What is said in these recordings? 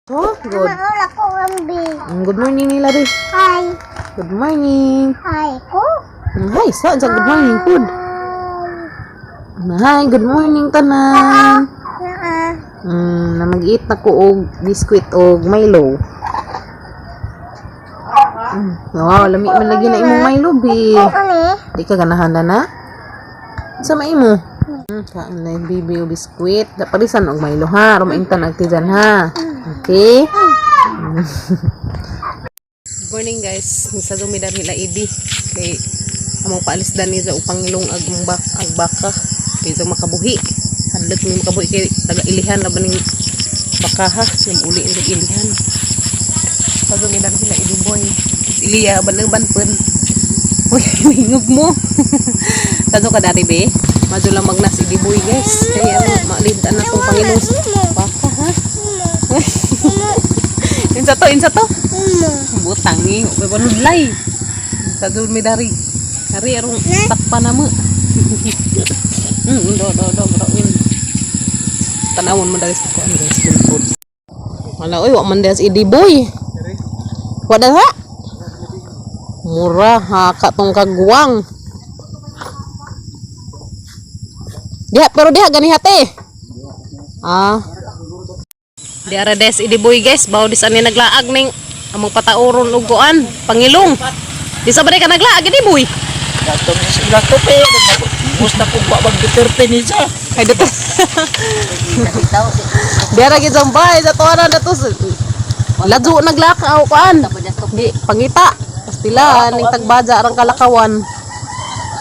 Oh, good. Wala ko rambi. Good morning nila, be. Hi. Good morning. Hi ko. Hi, sa good morning food. Hi, good morning tanan. Naa. Na mag-eat na ko og biskwit og Milo. Wow, lami man lagi na imong Milo, bi. Ano? Di ka ganahan na na? Sa maimo? Kain na yung bibi og biskwit. Daparisan og Milo ha. Rumaintan og tijan ha. Okay? Good morning, guys. Sa dumidar nila idi. Kay among paalis dani sa upang ilong ag bak ag baka kay sa makabuhi. Hadlok mi makabuhi kay taga ilihan laban ning baka ha. Yung uli ang ilihan. Sa dumidar sila idi boy. Iliya ban pun. Uy, mahingog mo. Tado ka dari be. Madyo lang magnas idi boy, guys. Kaya ano, maalid na tong pangilong sa baka ha. Insa to, insa to? Butang ni, may panudlay. Sa doon may dari. Dari arong takpa na mo. Do do do do. Tanawon mo dari sa kuan, guys, buntod. Wala oy, wa man des idi boy. Wa ha? Mura ha ka tong kagwang. Diha pero diha gani hate. Ah. Di ara des idi boy, guys, bawo dis ani naglaag ning among patauron og kuan, pangilong. Di sa ba ka naglaag idi boy? Gatong sila to pe. Gusto ko ba mag Duterte ni siya? Ay dito. Di ara gid bay sa tuwa na dato. Ladyo naglakaw kuan. Di pangita. Pastila ning tagbaja arang kalakawan.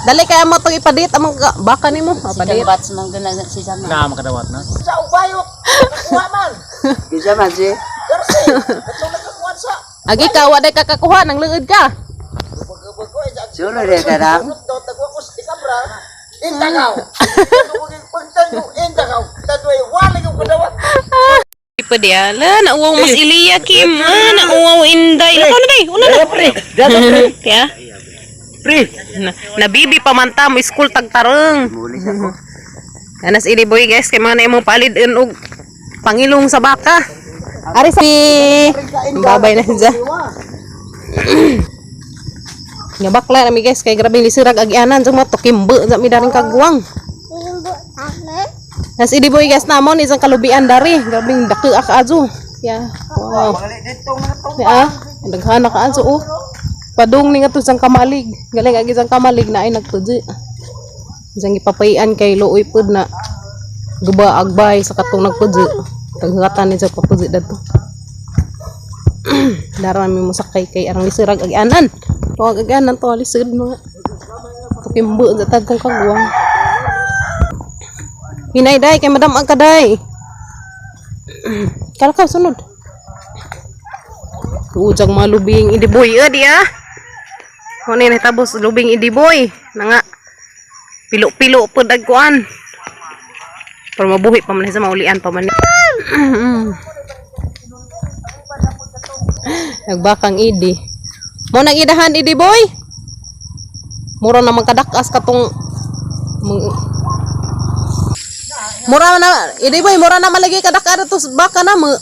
Dali kaya mo tong ipadit among baka nimo. Papadit. Bats man gana si Sama. Na makadawat na. Sa ubayok. Nakakuha man. Bisa man si. Darsi. Katong nakakuha sa. Agi ka wa day kakakuha nang leod ka. Sulo de karang. Tagwa ko sa kamera. Indagaw. Indagaw. Tadway wala yung kadawat. Pwede ala, nauwaw mas Iliya Kim. Ah, nauwaw Inday. Lakaw na day, una na. Pre, dato pre. Kaya Pre. na, nabibi pamanta mo school tagtarong. Muli sa ko. Anas ili boy, guys, kay mga na imong palid og pangilong sa baka. Ari sa babay na siya. Nga bakla nami, guys, kay grabe lisirag agianan sa mga tukimbe sa mi daring kagwang. Limbo tama. Nas ili boy, guys, namon isang kalubian dari. Grabing dako ka azo. Yeah. Wow. Ya, daghan na ka azo oh. Padung ni nga to sang kamalig. Galing agi sang kamalig na ay nagpudji. Isang ipapayan kay luoy pud na guba agbay sa katong nagpudji. Taghatan ni sa papudji dadto. Dara mi mo sakay kay arang lisirag agianan. Tuwag agianan to lisod mga. Tukimbo sa tagkong kagwang. Hinay day kay madam ang kaday. Kalakaw sunod. Ujang mga lubing idiboy eh di ah. Kung ni tabos lubing idiboy. Na nga. Pilo-pilo po dagkuan. Pero mabuhi pa man sa maulian pa man. Nagbakang idi. Mo nang idahan idi boy. Mura naman kadakas katong mura na idi boy, mura na malagi kadakas to baka na mo.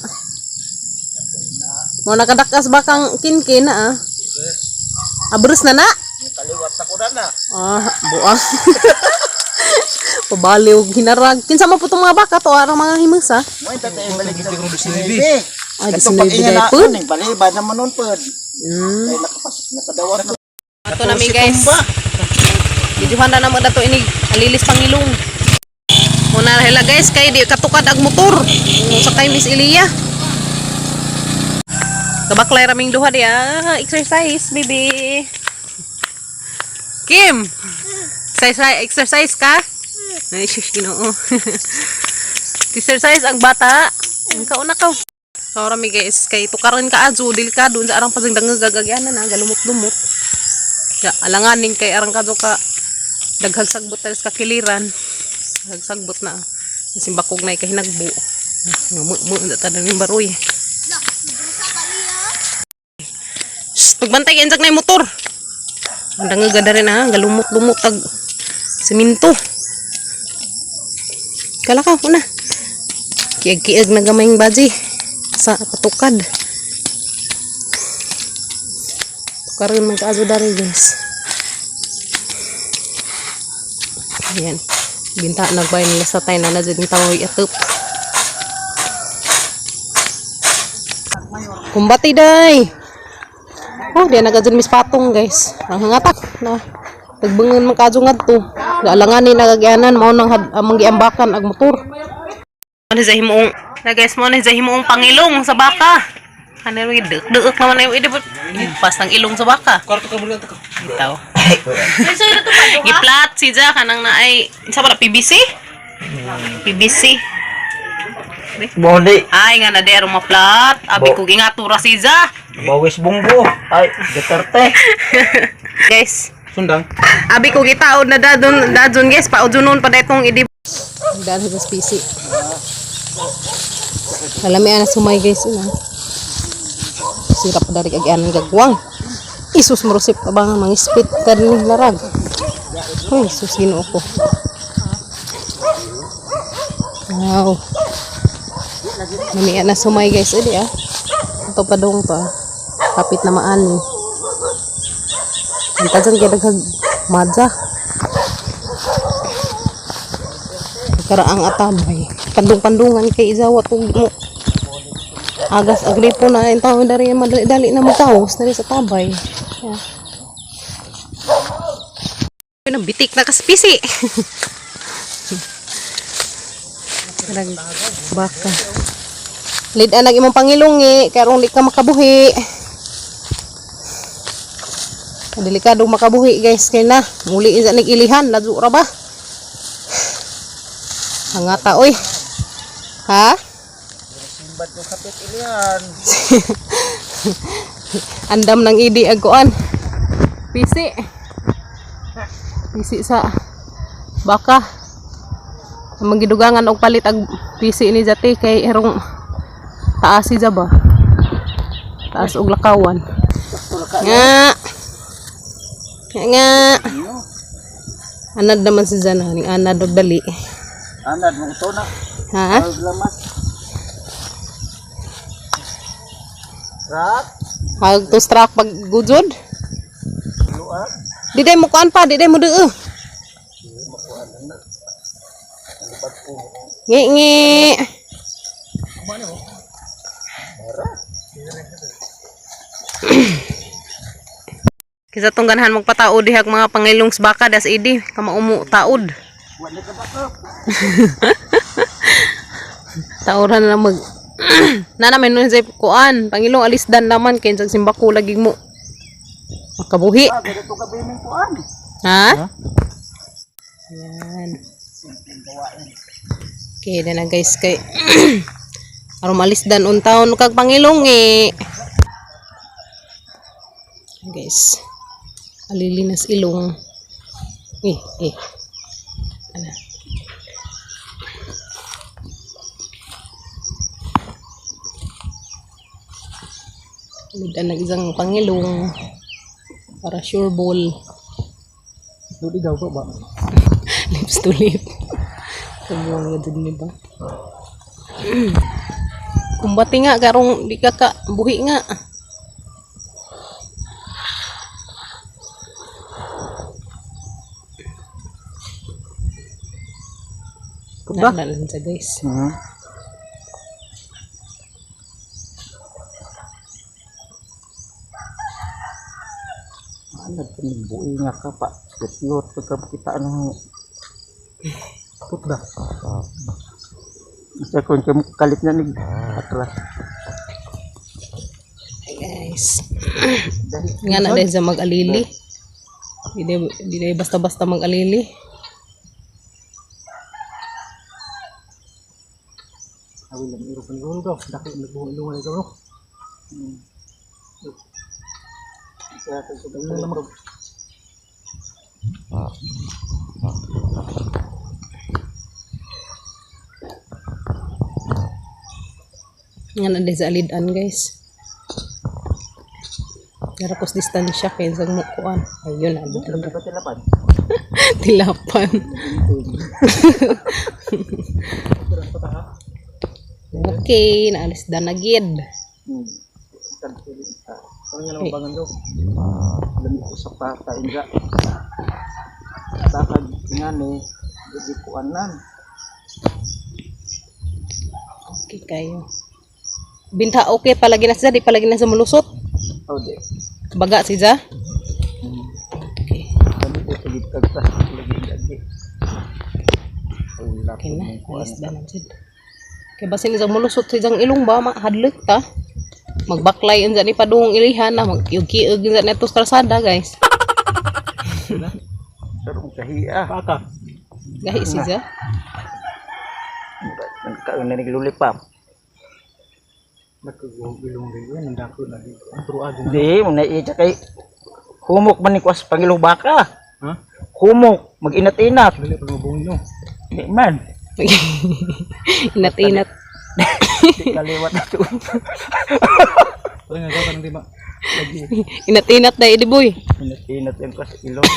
Mo nakadakas bakang kinkin na ah. Abrus na na. Kaliwat na ko na na. Ah, buang. Pabaliw hinarag. Kinsa man po tong mga baka to arang mga himusa. Mo tatay balik sa 19. Ay, Katong 19 pag-inga day na pud. ning balibad naman nun pud. Kay nakapas nakadawat na. Ato na mi, guys. Gijuhan na namo dato ini alilis pangilong. Muna hila, guys, kay di katukad ag motor. Sakay Miss Eliya. Kabaklay raming duha di ah. Exercise, baby. Kim. Exercise, exercise ka? Ay, shush, Ginoo. Exercise ang bata. Ang kauna ka. So, rami guys, kay tukaran ka adyo, delikado sa arang pasang dangag gagagyanan na, galumot-lumot. Ya, alanganin kay arang kadyo ka daghag sagbot tayo sa kakiliran. Daghag sagbot na. Simbakog na ikahinagbo. Mo mo tanan yung baroy. Shh, pagbantay kay na yung motor. Ang dangag gada rin ah, galumot-lumot tag siminto. Kala ka, una. Kiag-kiag na gamay yung baji. Pasa patukad. Tukaron man kaazo dari, guys. Ayan. Ginta nagbay nila sa tayo na na jud tawoy atop. Kumbati day. Oh, di na kadyon mis patong, guys. Ang hangatak na. Tagbangon man kadyo ngadto. Gaalangan ni nagagyanan mao nang among giambakan ag motor. Ano sa himuong na guys mo na sa himuong pangilong sa baka. Ano yung deuk naman na yung idibot. Pas ng ilong sa baka. Kwarto ka muna ka. Itaw. Giplat si Ja kanang naay sa pala PVC? PVC. Boli. Ay nga na dero maplat. Abi ko gingatura si Ja. Bawis bunggo. Ay, Duterte. Guys, Sundang. abi ko gitaod na dadon dadon guys, paudunon pa datong idi. Daan sa PC. Alami ana sumay guys ina. Sirap dari kag gagwang. Isus marusip ka ba nga mangispit ka rin larag. Uy, sus Ginoo ko. Wow. Namiya na sumay guys, edi ah. Ito pa dong pa. Kapit na maani. Ang tadyan kaya daghag madya. Karaang atabay. Pandung-pandungan kay izawa tug mo. Agas agripo na ang tao dari madali-dali na mutaos dari sa tabay. Yeah. Yun ang bitik na kaspisi. Karag baka. Lid-an ang imong pangilungi karong di ka makabuhi. Delikado makabuhi guys kay na muli isa nig ilihan ladyo ra ba? Hangata oy. Ha? Simbat ko kapit ilihan. Andam ng idi ag kuan. Pisi. Pisi sa baka. Ang Magidugangan og palit ag pisi ni Jate kay herong taas si Jaba. Taas og lakawan. Nga. Nga nga. Anad naman si Jana, ning anad og dali. Anad mo to na. Ha? Lamas. Rat. Hag to strak pag gujod. Luag. Di day mo kuan pa, di day mo deu. Ngi ngi. Kisa tong ganahan magpataod dihag mga pangilong sa baka das idi kamaumo taod. Taoran na mag na namin nun sa kuan pangilong alisdan naman kay sa simbako lagi mo makabuhi. Ganito ka bining kuan. Ha? Ayan. Okay, na na guys kay aron malis dan untaon kag pangilong eh. Guys. Alilinas ilong. Eh, eh. Ano? Lidan nag isang pangilong para sure ball. Dudi daw ko ba? Lips to lip. Kabuang nga dun, di ba? Kumbati nga, karong di ka ka, buhi nga. Kumba? Na, na, na, guys. Anad ka ng buhi nga ka pa. Yot pagka kita ng putda. Sa kung kalit na ni atlas. Hi, guys. Nga na dahil sa mag-alili. Di dahil basta-basta mag-alili. Awi lang iro kan daw. Daki nagbuhi ilungan ikaw no. Sa akin Nga na dahil sa alidan, guys. Pero kus distansya kay sa mukuan. Ayun, na. Tilapan. Tilapan. Okay, naalis da na gid. Ano nga naman bangan daw? Lamig ko sa pata, inja. Takag nga ni, hindi ko anan. Okay kayo. Binta okay palagi na siya, di palagi na sa mulusot. Oh, di. Baga siya. Okay. Kami ko sa gitag ta. Lagi lagi. Wala Okay na, alis da na jud. Kay basin isang mulusot sa isang ilong ba, mahadlok ta. Magbaklay unsa ni padung ilihan na magyugiog unsa neto sa kalsada, guys. Pero kung kahiya. Baka. Gahi siya. Nagkaon na naglulipap. Di, mo na iya kay humok man ni kuas pangilong baka. Ha? Humok, mag-inat-inat. Dali pag mabuhin no. Di man. Inat-inat. Di kaliwat na to. Pag nga gawin di ba? Inat-inat na idi boy. Inat-inat yung kuas ilong.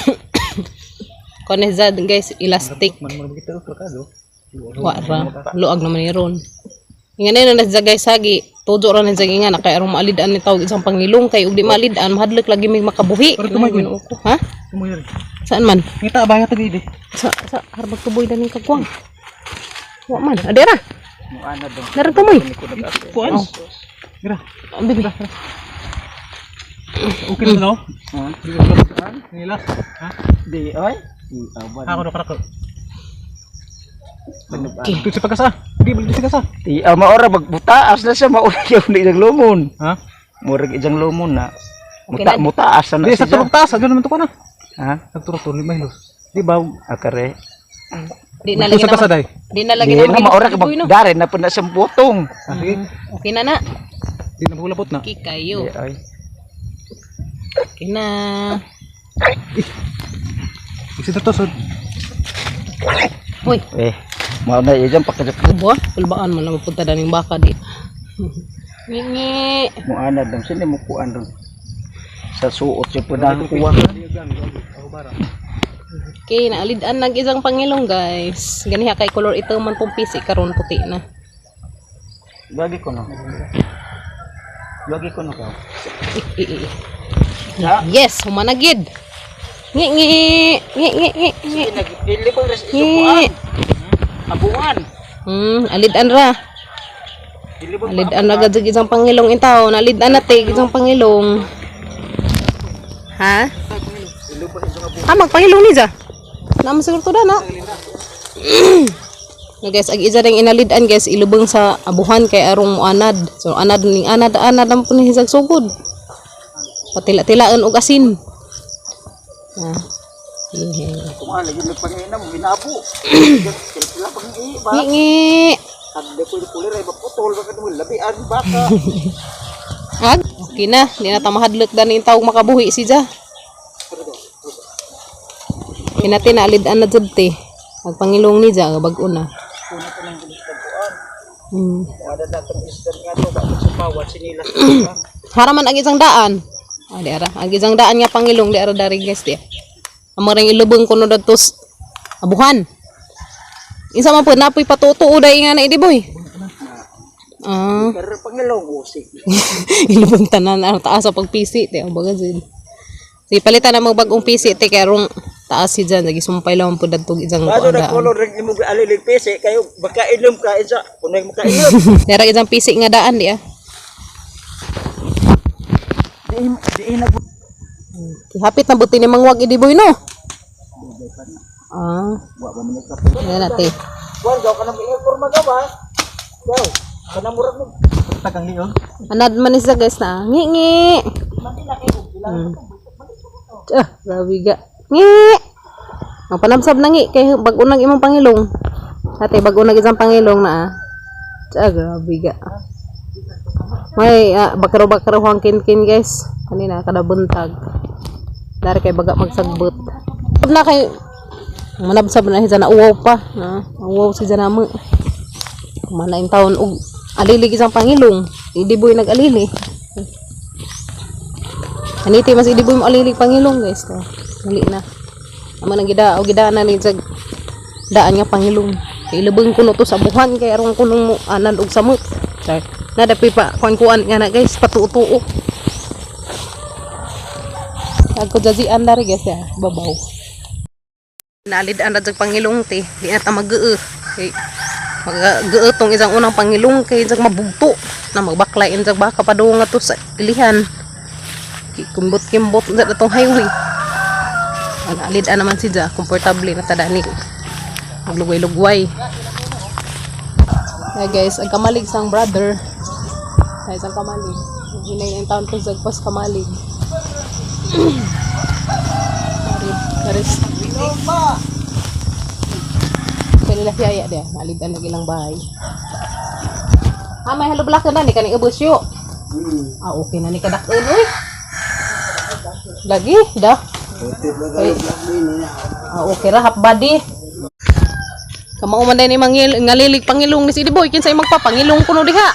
Kone za guys, elastic. Man mo kita plakado. Wa ra. Luag naman ni ron. Nga na na siya guys sagi. Tudo ra na siya nga na kay aron maalid-an ni tawag isang pangilong kay ug di maalid-an mahadlok lagi may makabuhi. Pero tumoy, Ginoo ko, ha? Tumoy rin. Saan man? Ngita abaya tagi di. Sa harbag tuboy daning kagwang. Wa man. Adera. Muana dong. Naran tumoy. Kuan. Oh. Gira. Oh, bibi. Okay na no? Ha? Di ba? Nila. Ha? Di, oy. Di, awan. Ako do karako. Okay. Ito si pagkasa. Di balik si kasa. Di, ah, maora magbutaas na siya maura yung isang lumon. Ha? Murag isang lumon na. Okay Muta na. mutaas na Di sa siya. turok taas, ano naman to ko na. Ha? Nagturok to lima hilos. Di ba? Akare. Di na lagi Ito sa kasa na. day. Di na lagi Di na na maora ka boy, no. magdare na po na siyang putong. Ah, sige. Okay na na. Di na mahulapot na. Okay kayo. Di, oy. Okay na. Isi to sud. Hoy, Eh, mao na iya pakajak buwa, pulbaan man na mapunta daning baka di. Ngingi. muana dong sini mo kuan dong. Sa suot siya po na kuha. Okay, naalid-an nag isang pangilong guys. Ganiha kay color ito man tong PC karon puti na. Lagi ko no. Lagi ko no ka. Eh, eh, eh. Yes, humanagid. Ngi ngi ngi ngi ngi ngi. Nagpili ko res Ngi. Abuan. Alid-an ra. Alid-an ra gad isang pangilong intaw. Nalid-an na te isang pangilong. Ha? Ah, magpangilong ni ja. Naman siguro to da na. No guys, ag isa ring inalid-an guys, ilubong sa abuhan kay arong muanad. So anad ning anad anad ang punin sa sugod. Patila-tilaan og asin. Ah. Yeah. Kung ala gyud nagpangina mo ginabo. Kila pang iba. Ngi. Kande ko kulir ay maputol baka mo labian baka. Ag, okay na. Di na ta mahadlok da ning tawag makabuhi si Ja. Kinati na alid-an na jud te. Agpangilong ni Ja bag-o na. Kuna ko nang gusto kuan. Wala na tong isdan nga to ba sa pawat sinila. Haraman ang isang daan. Ah, di ara. Ang isang daan nga pangilong di ara dari guys di. Amo ring ilubong kuno dadto abuhan. Isa man po napoy patutuo dai nga na idi boy. Ah, Pero pangilong usik. ilubong tanan ang taas sa pagpisi te ang baga jud. Sige, palitan na mo bagong PC te kay rong taas si Jan lagi sumpay lang po dadto isang Bago kuan na daan. color ring imong alilig pese kayo baka inom ka isa kunay makainom. Dara isang PC nga daan di ah. Di di na Hapit na buti ni mangwag idi boy no. Ah, wa ba man ka. yan na te. Kuan gaw kanang ingon kurma gaw ba? Gaw. Kanang murag mo Tagang liog. Anad man ni siya guys na. Ngi ngi. Ah, grabe ga. Ngi. Ang panamsab na ngi kay bag-o nang imong pangilong. Ate bag-o nang isang pangilong na ah. Ah, grabe ga. May ah, bakaro-bakaro ang kin-kin guys. Kanina kada buntag. Dari kay baga magsagbot. Na kay manabsab na siya na uwaw pa. Na, uwaw si Janamo. Kumana yung taon og alilig isang pangilong. Idi boy nag-alili. Aniti mas idi boy mo alilig pangilong guys to. Muli na. Amo nang gida o gida na ni jag daan nga pangilong. Kay ilubong kuno to sa buhan kay aron kunong mo anad og samot. Char. Nadapoy pa kuan-kuan nga na guys, patuo-tuo. Ako jazian dari guys ya, babaw. Naalid-an na jag pangilong te, di na ta mag-ee. Kay mag-ee tong isang unang pangilong kay jag mabugto na magbaklain jag baka padung nga to sa ilihan. Kimbot-kimbot na tong highway. Naalid-an naman si Ja, komportable na ta dani. Maglugway-lugway. Hi guys, ang kamalig sang brother. Ay, sang kamalig. Hinay ang taon ko zagpas kamalig. Paris. Pwede lang siyaya dia. Malidan lagi lang bahay. Ah, may halo ka na ni kaning ubos yo. Ah, okay na ni kadak-on uy. Lagi, da. Putit ba kayo black din na. Ah, okay ra half body. Kamao man din ni mangil ngalilig pangilong ni si Boy kinsay magpapangilong kuno diha.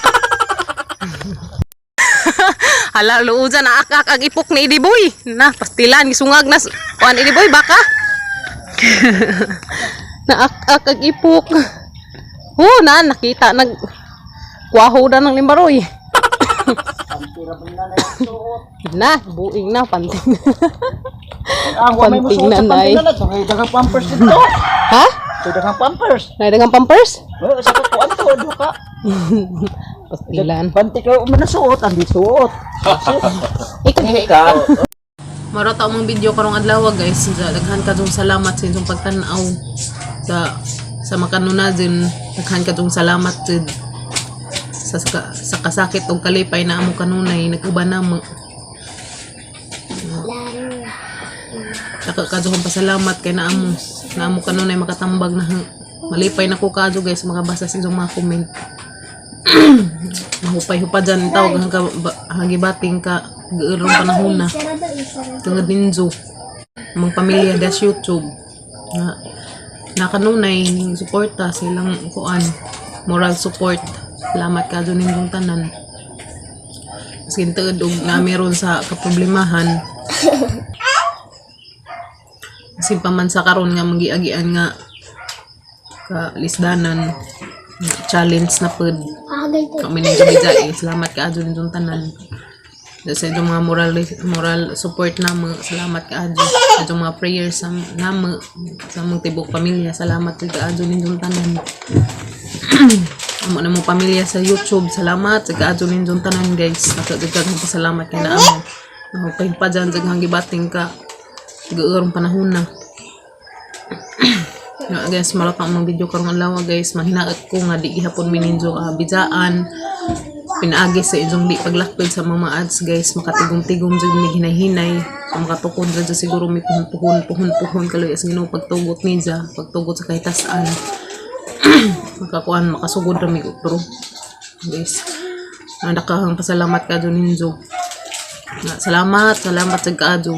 Hala luuza na akak ang ipok ni Idi Boy. Na pastilan gisungag na kuan Idi Boy baka. Naak-ak ang ipok. Ho na nakita nag kwaho na ng limbaroy. Na, buing na panting. Ang wa may Panting musuot sa na, nay. panting na na. Kay daghang pampers dito. Ha? Kay daghang pampers. Naidagang pampers? Well, sa kuan to duha ka. Pastilan. Panty ka man nasuot, ang di suot. Ikaw Ikaw. Maro ta among video karong adlaw guys. Sa daghan kadtong salamat sa inyong pagtan-aw sa makanuna din. Daghan kadtong salamat jud sa kasakit og kalipay na amo kanunay nag-uban na mo. Daka kadto kong pasalamat kay naamo kanunay makatambag na malipay na ko kadto guys makabasa sa inyong mga comment. Mahupay-hupa dyan tawag hangga hagibating ka gaurong panahon na Sarado, isarado. tungod ninjo among pamilya das YouTube na nakanunay ning suporta silang kuan moral support. Salamat ka ninyong tanan maskin tuod og nami ron sa kaproblemahan masin pa man sa karon nga magiagian nga ka lisdanan challenge na pud Ah, ganito. kami ng Jabijai. Salamat ka adyo ninyong tanan. Dahil sa inyong mga moral support namo. Salamat ka adyo. Sa inyong mga prayers sa namo sa among tibok pamilya. Salamat ka adyo ninyong tanan. Amo na mong pamilya sa YouTube. Salamat sa kaadyo ninyong tanan guys. Nakadagdag ko pasalamat kay naamo. Nahupay pa dyan daghang gibating ka. Gaurong panahon na. Nga guys, malapang ang video karong adlaw guys. Mahinaot ko nga di gihapon mi ninyo bidaan. Pinaagi sa inyong di paglakpid sa mga ads guys. Makatigom-tigom jud mi hinay-hinay. So makatukod ra jud siguro mi puhon-puhon, puhon-puhon kaluy as Ginoo pagtugot niya, pagtugot sa kahitasan. Makakuan makasugod ra mi pero guys. Nakahang pasalamat ka ninyo. Nga, salamat, salamat sa kaadyo.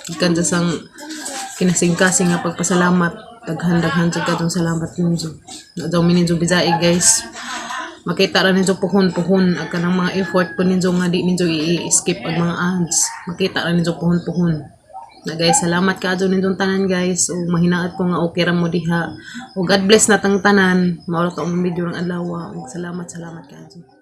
Gikan sa sang kinasingkasing nga pagpasalamat. Daghan-daghan jud kadtong salamat ninyo. Na daw mi ninyo bijai guys. Makita ra ninyo puhon-puhon ag kanang mga effort po ninyo nga di ninyo i-skip ang mga ads. Makita ra ninyo puhon-puhon. Na guys, salamat kaadyo ninyong tanan guys. O mahinaat ko nga okay ra mo diha. O God bless na tang tanan. Mao ra to ang video ng adlaw. Og salamat, salamat kaadyo.